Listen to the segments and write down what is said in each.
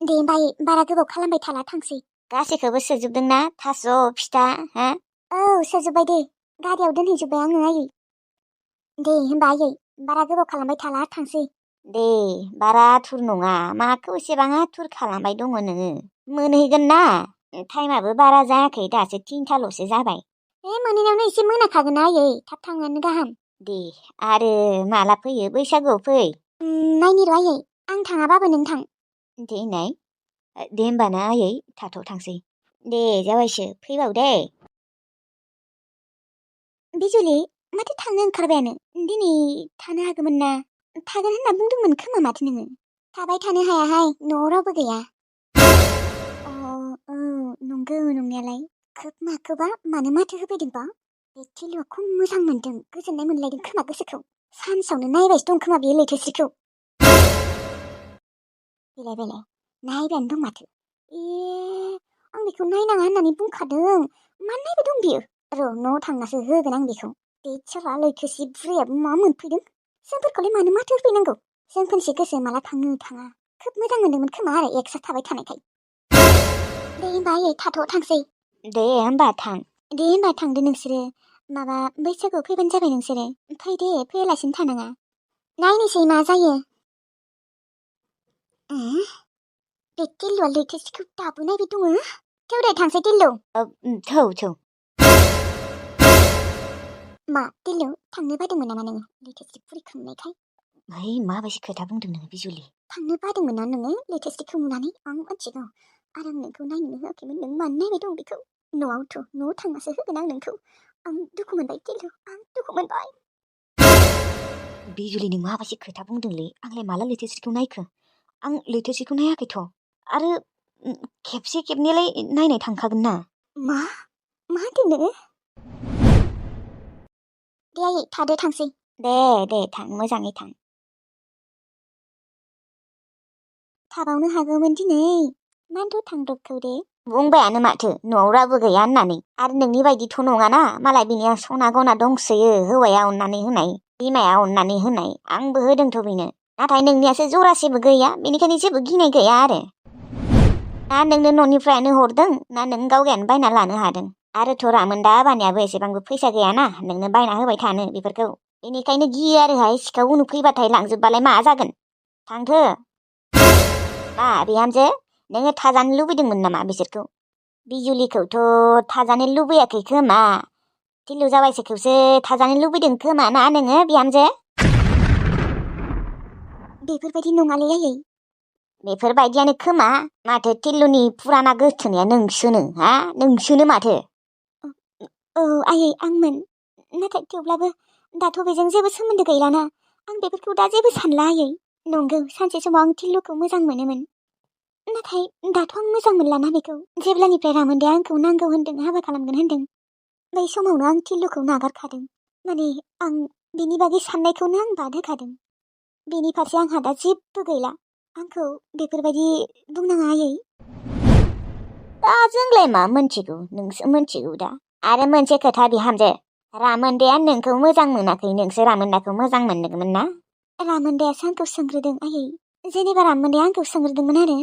दे ओमफ्राय बारा गोबाव खालामबाय थाला थांसै। गासैखौबो सोजोबदोंना थास' फिथा हा? औ सोजोब्बाय दे गारियाव दोनहैजोब्बाय आङो आयै। दे होमबा आयै बारा गोबाव खालामबाय थाला थांसै। दे बारा आथुर नङा माखौ एसेबां आथुर खालामबाय दङ नोङो मोनहैगोन ना टाइमाबो बारा जायाखै दासो 3थाल'सो जाबाय। मोनहैनायावनो एसे मोनाखागोन ना आयै थाब थांनायानो गाहाम। दे आरो माला फैयो बैसागुआव फै। नायनि र' आयै आं थाङाबाबो नों थां। दे नाय दे होमबा ना आयै थांसै। दे जाबायसो फैबाव दे। बिजुलि माथो थांनो ओंखारबायानो दिनै थानो हागौमोन ना? थागोन होनना बुंदोंमोन खोमा माथो नोङो? थाबाय थानो हायाहाय न'आव रावबो गैया। औ नंगौ नंनायालाय खोब माखौबा मानो माथो होफैदोंबा? बे थिलुआ खम मोजां मोनदों गोजोननाय मोनलायदों खोमा गोसोखौ। सानसेयावनो नायबायसो दं खोमा बे लैथोस्रिखौ। बेलाय नायबायानो दं माथो। आं बेखौ नायनाङा होननानै बुंखादों मानो नायबाय दं बियो? र' न'आव थांनासो होगोन आं बेखौ। बे साला लैथोस्रि बुरैयाबो मा मोनफैदों? जोंफोरखौलाय मानो माथो होफैनांगौ? जोंफोरनिसो गोसो माला थाङो थाङा। खोब मोजां मोनदोंमोन खोमा आरो एकसा थाबाय थानायखाय। दे होमबा आयै थांसै। दे होमबा थां। दे होमबा थांदो नोंसोरो। माबा बैसागुआव फैबानो जाबाय नोंसोरो। फै दे फैयालासिनो थानाङा। नायनोसै मा जायो। बे टिल्लुआ लैथोस्रिखौ दाबो नायबाय दङ? थौ दे थांसै टिल्लु। थौ। मा टिल्लु थांनो बादोंमोन नामा नोङो लैथोस्रि बुरैखौ नुनायखाय? माबायदि खोथा बुंदों नोङो बिजुलि? थांनो बादोंमोन ना नोङो लैथोस्रिखौ नुनानै? आं मिथिगौ आरो आं नोंखौ नायनोनो होआखैमोन नों मानो नायबाय दं बेखौ? न'आव थांनासो होगोन आं नोंखौ। आं दुखु मोनबाय टिल्लु आं दुखु मोनबाय। बिजुलि नों माबायदि खोथा बुंदोंलै? आंलाय माला लैथोस्रिखौ नायखो? आं लैथोस्रिखौ नायाखैथ'। आरो खेबसे खेबनैलाय नायनाय थांखागोन ना। मा होनदों नोङो? दे आयै थादो थांसै। दे थां मोजाङै थां। थाबावनो हागौमोन दिनै मानोथ' थांब्रबखौ दे? बुंबायानो माथो न'आव रावबो गैया होननानै। आरो नोंनि बायदिथ' नङाना मालाय बिनिया सना गना दंसोयो हौवाया अननानै होनाय बिमाया अननानै होनाय आंबो होदोंथ' बेनो। नाथाय नोंनियासो जरासेबो गैया बेनिखायनो जेबो गिनाय गैया आरो। ना नोंनो न'निफ्रायनो हरदों ना नों गावगायानो बायना लानो हादों? आरोथ' रामोनदा आबानियाबो एसेबांबो फैसा गैयाना नोंनो बायना होबाय थानो बेफोरखौ। बेनिखायनो गियो आरोहाय सिखाव उनु फैबाथाय लांजोबबालाय मा जागोन? थांथो। मा बिहामजो नोङो थाजानो लुबैदोंमोन नामा बिसोरखौ? बिजुलिखौथ' थाजानो लुबैयाखै खोमा? टिल्लु जाबायसोखौसो थाजानो लुबैदों खोमा ना नोङो बिहामजो? बेफोरबायदि नङालै आयै। बेफोरबायदियानो खोमा। माथो टिल्लुनि फुराना गोसथोनाया नोंसोनो माथो। औ आयै आंमोन। नाथाय थेवब्लाबो दाथ' बेजों जेबो सोमोन्दो गैलाना। आं बेफोरखौ दा जेबो सानला आयै। नंगौ सानसे समाव आं टिल्लुखौ मोजां मोनोमोन। नाथाय दाथ' आं मोजां मोनलाना बेखौ। जेब्लानिफ्राय रामोनदाया आंखौ नांगौ होन्दों हाबा खालामगोन होन्दों बै समावनो आं टिल्लुखौ नागारखादों। माने आं बेनि बागै साननायखौनो आं बाद होखादों। बेनि फारसे आंहा दा जेबो गैला। आंखौ बेफोरबायदि बुंनाङा आयै। दा जोंलाय मा मोनथिगौ नोंसो मोनथिगौ दा। आरो मोनसे खोथा बिहामजो रामोनदाया नोंखौ मोजां मोनाखै नोंसो रामोनदाखौ मोजां मोनदोंमोन ना? रामोनदायासो आंखौ सोंग्रोदों आयै। जेनेबा रामोनदाया आंखौ सोंग्रोदोंमोन आरो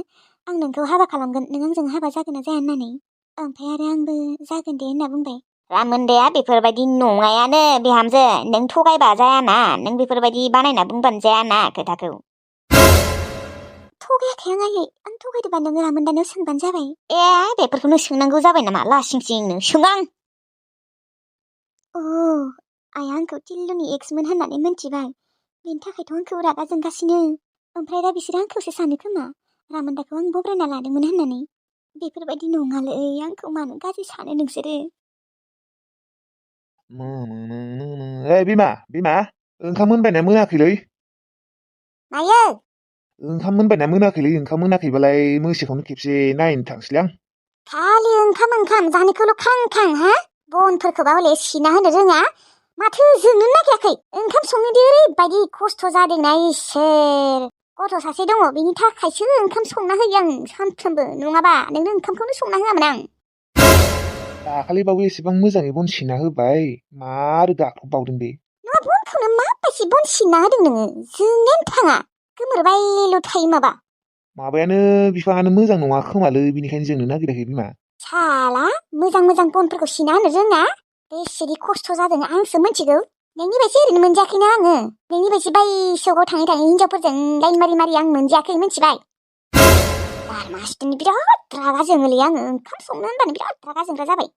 आं नोंखौ हाबा खालामगोन नों आंजों हाबा जागोन ना जाया होननानै। ओमफ्राय आरो आंबो जागोन दे होनना बुंबाय। रामोनदाया बेफोरबायदि नङायानो बिहामजो नों थगायबा जायाना नों बेफोरबायदि बानायना बुंबानो जायाना खोथाखौ। थगायाखै आं आयै। आं थगायदोंबा नोङो रामोनदानो सोंबानो जाबाय। बेफोरखौनो सोंनांगौ जाबाय नामा लासिं सिंनो सों आं। आइया आंखौ टिल्लुनि एक्समोन होननानै मिन्थिबाय। बेनि थाखायथ' आंखौ रागा जोंगासिनो। ओमफ्राय दा बिसोरो आंखौसो सानो खोमा रामोनदाखौ आं बब्रायना लादोंमोन होननानै। बेफोरबायदि नङालै आंखौ मानो गाज्रि सानो नोंसोरो? बिमा ओंखाम मोनबायना मोनाखैलै? मायो? ओंखाम मोनबायना मोनाखैलै? ओंखाम मोनाखैबालाय मोसिखौनो खेबसे नायनो थांसैलां। खालि ओंखाम जानोखौल' खां हा? बनफोरखौबा हले सिना होनो रोङा। माथो जोंनो नागिराखै? ओंखाम संनोदि ओरैबायदि खस्थ' जादोंना इसोर। गथ' सासे दङ बेनि थाखायसो ओंखाम संना होयो आं सानफ्रोमबो। नङाबा नोंनो ओंखामखौनो संना होआमोन आं। दाखालिबावो एसेबां मोजाङै बन सिनना होबाय मारो गाख्रबबावदों बे? नङा बनखौनो माबायदि बन सिनना होदों नोङो? जोंनायानो थाङा गोमोरबायल' थायो माबा। माबायानो बिफाङानो मोजां नङा खोमालै बिनिखायनो जोंनो नागिराखै बिमा। साला मोजां मोजां बनफोरखौ सिना होनो रोङा बेसेदि खस्थ' जादों आंसो मिथिगौ नोंनि बायदि ओरैनो मोनजायाखैना आङो नोंनि बायदि बायसोआव थाङै थाङै हिनजावफोरजों लाइन मारि मारि आं मोनजायाखै मिथिबाय बारमासनि बिराद रागा जोङोलै आङो ओंखाम संनो होनबानो बिराद रागा जोंग्रा जाबाय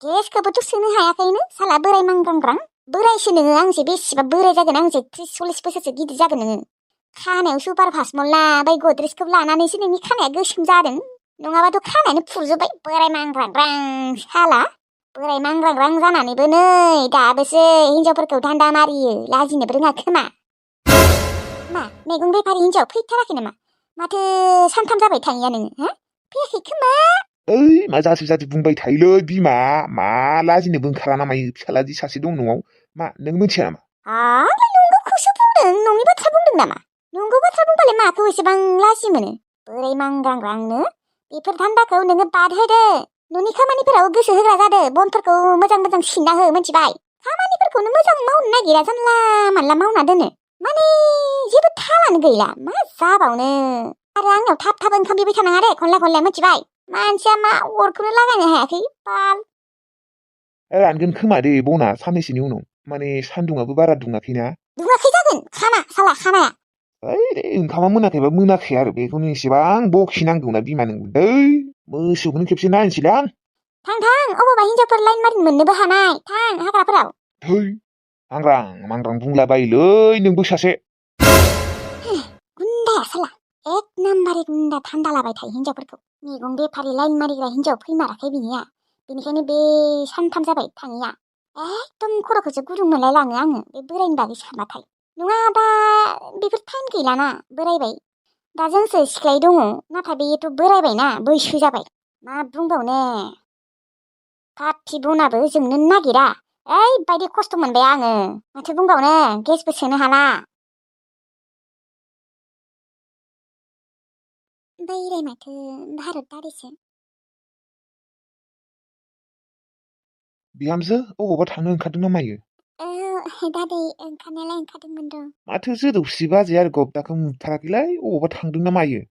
गेसखौबोथ' सोनो हायाखैनो साला बोराय मांग्रांग्रां बोरायसो नोङो आंसो बेसेबा बोराय जागोन आंसो 30-40 बोसोरसो गिदिर जागोन नोङो खानायाव सुपार फास्मल लाबाय गद्रेजखौ लानानैसो नोंनि खानाया गोसोम जादों नङाबाथ' खानायानो फुरजोब्बाय बोराय मांग्रांग्रां साला बोराय मांग्रांग्रां जानानैबो नै दाबोसो हिनजावफोरखौ दान्दा मारियो लाजिनोबो रोङा खोमा मा मैगं बेफारि हिनजाव फैथाराखै नामा माथो सानथाम जाबाय थाङिया नोङो हा फैयाखै खोमा ओइ मा जासि बुंबाय थायोलै बिमा मा लाजिनोबो ओंखारा ना मायो फिसालादि सासे दं न'आव मा नों मिथिया नामा आंलाय नंगौखौसो बुंदों नङि बाथ्रा बुंदों नामा नंगौ बाथ्रा बुंबालाय माखौ एसेबां लाजि मोनो बोराय मांग्रांग्रांनो बेफोर धान्दाखौ नोङो बाद होदो न'नि खामानिफोराव गोसो होग्रा जादो बनफोरखौ मोजां मोजां सिनना हो मिथिबाय खामानिफोरखौनो मोजां मावनो नागिरा जानला मानला मावना दोनो माने जेबो थालानो गैला मा जाबावनो आरो आंनाव थाब थाब ओंखाम बिबाय थानाङा दे खनले मिथिबाय मानसिया मा अरखौनो लागायनो हायाखै बाल रानगोन खोमा दे बना साननैसोनि उनाव माने सान्दुङाबो बारा दुङाखैना दुङाखै जागोन खाना साला खानाया ओइ ओंखामा मोनाखैबा मोनाखै आरो बेखौनो एसेबां बखिनांगौना बिमा नों दै मोसौखौनो खेबसे नायनोसैलां आं थां अबावबा हिनजावफोर लाइन मारिनो मोननोबो हानाय थां हाग्राफोराव थै आंग्रां मांग्रां बुंला बायोलै नोंबो सासे गुन्दाया साला एक नाम्बारि गुन्दा थान्दा लाबाय थायो हिनजावफोरखौ मैगं बेफारि लाइन मारिग्रा हिनजाव फैमाराखै बिनिया बेनिखायनो बे सानथाम जाबाय थाङिया एकदम खर'खौसो गुदुं मोनलायलाङो आङो बे बोरायनि बागै सानबाथाय नङा दा बेफोर टाइम गैलाना बोरायबाय दा जोंसो सिख्लाय दङ नाथाय बेयोथ' बोरायबायना बैसो जाबाय मा बुंबावनो पार्टि बनाबो जोंनो नागिरा ओरैबायदि खस्थ' मोनबाय आङो माथो बुंबावनो गेसबो सोनो हाला बैराय माथो भारत दारिसो बिहामजो अबावबा थांनो ओंखारदों ना मायो दादै ओंखारनायालाय ओंखारदोंमोन र' माथो जोदौसि बाजै आरो गबदाखौ नुथाराखैलाय अबावबा थांदों ना मायो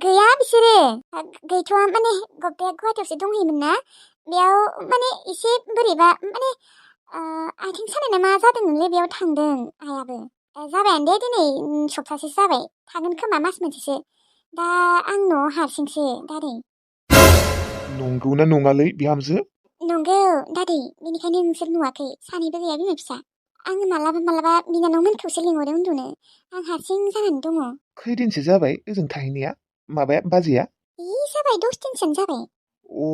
गैया बिसोरो गैथ'वा माने गबदाया गुवाहाटियावसो दंहैयोमोन ना बेयाव माने एसे बोरैबा माने आथिं सानाय ना मा जादोंमोनलै बेयाव थांदों आइयाबो जाबायानो दे दिनै सप्तासेसो जाबाय थागोन खोमा मास मोनसेसो दा आं न'आव हारसिंसो दादै नंगौना नङालै बिहामजो नंगौ दादै बेनिखायनो नोंसोर नुवाखै सानैबो गैया बिमा फिसा आङो मालाबा बिनानावमोनखौसो लिंहरो उन्दुनो आं हारसिं जानानै दङ खैदिनसो जाबाय ओजों थाहैनाया माबाया बाजैया जाबाय 10 दिनसोआनो जाबाय अ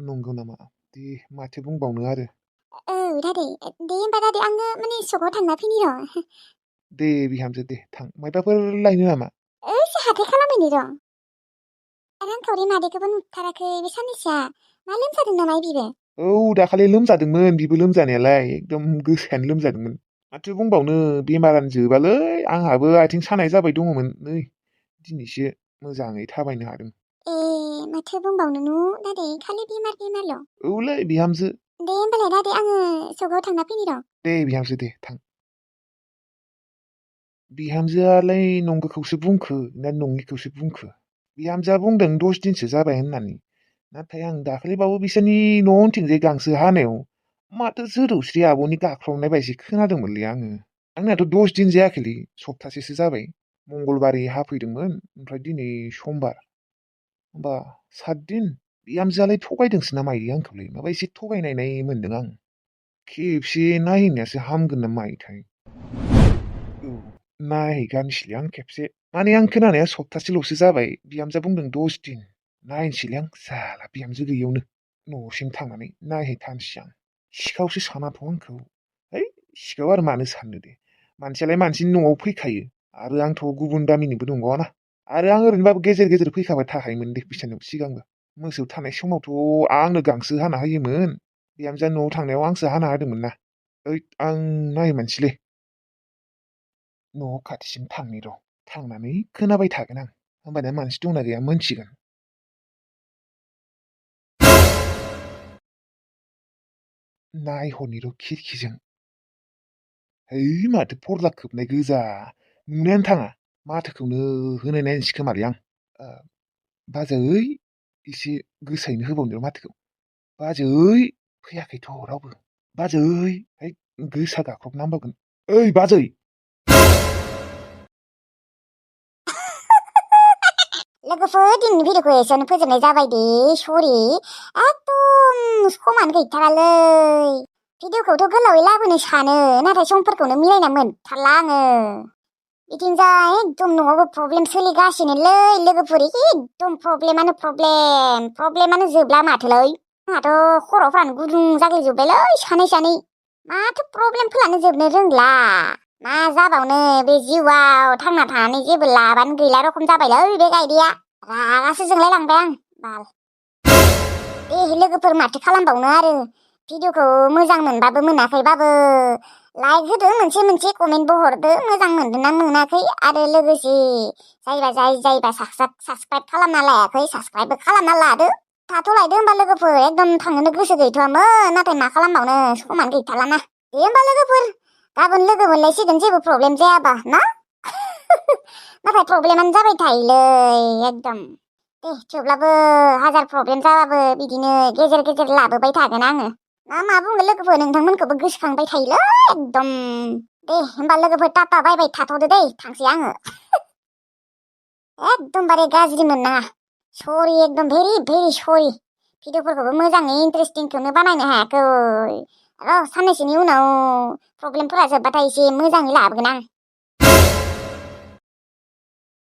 नंगौ नामा दे माथो बुंबावनो आरो औ दादै दे होमबा दादै आङो माने सकआव थांना फैनि र' दे बिहामजो दे थां मायबाफोर लायनो नामा एसे हाथाय खालामहैनि र' रांखावरि मादैखौबो नुथाराखै बे साननैसोआ मा लोमजादों नामा बिबो औ दाखालि लोमजादोंमोन बिबो लोमजानायालाय एकदम गोसायानो लोमजादोंमोन माथो बुंबावनो बेमारानो जोबालै आंहाबो आथिं सानाय जाबाय दङमोन नै दिनैसो मोजाङै थाबायनो हादों माथो बुंबावनो दादै खालि बेमारल' औलै बिहामजो दे होमबालाय दादै आङो सकआव थांना फैनि र' दे बिहामजो दे थां बिहामजोआलाय नंगौखौसो बुंखो ना नङिखौसो बुंखो बिहामजोआ बुंदों 10 दिनसो जाबाय होननानै नाथाय आं दाखालिबावो बिसोरनि न' उनथिंजाय गांसो हानायाव माथो जोदौस्रि आब'नि गाख्रावनाय बायदि खोनादोंमोनलै आङो आंनाथ' 10 दिन जायाखैलै सप्तासेसो जाबाय मंगलबारै हाफैदोंमोन ओमफ्राय दिनै समबार होमबा 7 दिन बिहामजोआलाय थगायदोंसो ना मायो आंखौलाय माबा एसे थगायनायनाय मोनदों आं खेबसे नायहैनायासो हामगोन ना मायोथाय औ नायहैगारनोसैलै आं खेबसे माने आं खोनानाया सप्तासेल'सो जाबाय बिहामजोआ बुंदों 10 दिन नायनोसैलै आं साला बिहामजो गैयियावनो न'सिम थांनानै नायहैथारनोसै आं सिखावसो सानाथ' आंखौ है सिखाव आरो मानो साननो दे मानसियालाय मानसिनि न'आव फैखायो आरो आंथ' गुबुन गामिनिबो नंबावाना आरो आं ओरैनोबाबो गेजेर गेजेर फैखाबाय थाखायोमोन दे बिसोरनाव सिगांबो मोसौ थानाय समावथ' आंनो गांसो हाना होयोमोन बिहामजोआ न'आव थांनायाव आंसो हाना होदोंमोन ना ओइ आं नायहैमारनोसैलै न' खाथिसिम थांनि र' थांनानै खोनाबाय थागोन आं होमबानिया मानसि दंना गैया मोनथिगोन नायहरनि र' खिरखिजों है माथो पर्दा खोबनाय गोजा नुनायानो थाङा माथोखौनो होनो नायनोसै खोमालै आं। बाजै एसे गोसायैनो होबावनो माथोखौ। बाजै फैयाखैथ' रावबो। बाजै है गोसा गाख्रबना होनबावगोन। ओइ बाजै। लोगोफोर दिनैनि भिडिअखौ एसेयावनो फोजोबनाय जाबाय दे सरि एकदम समानो गैथारालै भिडिअखौथ' गोलावै लाबोनो सानो नाथाय समफोरखौनो मिलायना मोनथारला आङो बिथिंजाय एकदम न'आवबो प्रब्लेम सोलिगासिनोलै लोगोफोर एकदम प्रब्लेमानो जोबला माथोलै आंहाथ' खर'फ्रानो गुदुं जाग्लिजोब्बायलै सानै माथो प्रब्लेमफोरानो जोबनो रोंला मा जाबावनो बे जिउआव थांना थानानै जेबो लाबानो गैला रखम जाबायलै बे गायदेया रागासो जोंलाय लांबाय आं बाल दे लोगोफोर माथो खालामबावनो आरो भिडिअखौ मोजां मोनबाबो मोनाखैबाबो लाइक होदो मोनसे कमेन्टबो हरदो मोजां मोनदोंना मोनाखै आरो लोगोसे जायबा साबसक्राइब खालामना लायाखै साबसक्राइबबो खालामना लादो थाथ'लायदो होमबा लोगोफोर एकदम थांनोनो गोसो गैथ'वामोन नाथाय मा खालामबावनो समानो गैथारलाना दे होमबा लोगोफोर गाबोन लोगो मोनलायसिगोन जेबो प्रब्लेम जायाबा ना नाथाय प्रब्लेमानो जाबाय थायोलै एकदम दे थेवब्लाबो हाजार प्रब्लेम जाबाबो बिदिनो गेजेर लाबोबाय थागोन आङो मा बुङो लोगोफोर नोंथांमोनखौबो गोसोखांबाय थायोलै एकदम दे होमबा लोगोफोर टाटा बाय थाथ'दो दै थांसै आङो एकदमबारे गाज्रि मोननाङा सरि एकदम भेरि सरि भिडिअफोरखौबो मोजाङै इन्टारेस्टिंखौनो बानायनो हायाखै र' साननैसोनि उनाव प्रब्लेमफोरा जोब्बाथाय एसे मोजाङै लाबोगोन आं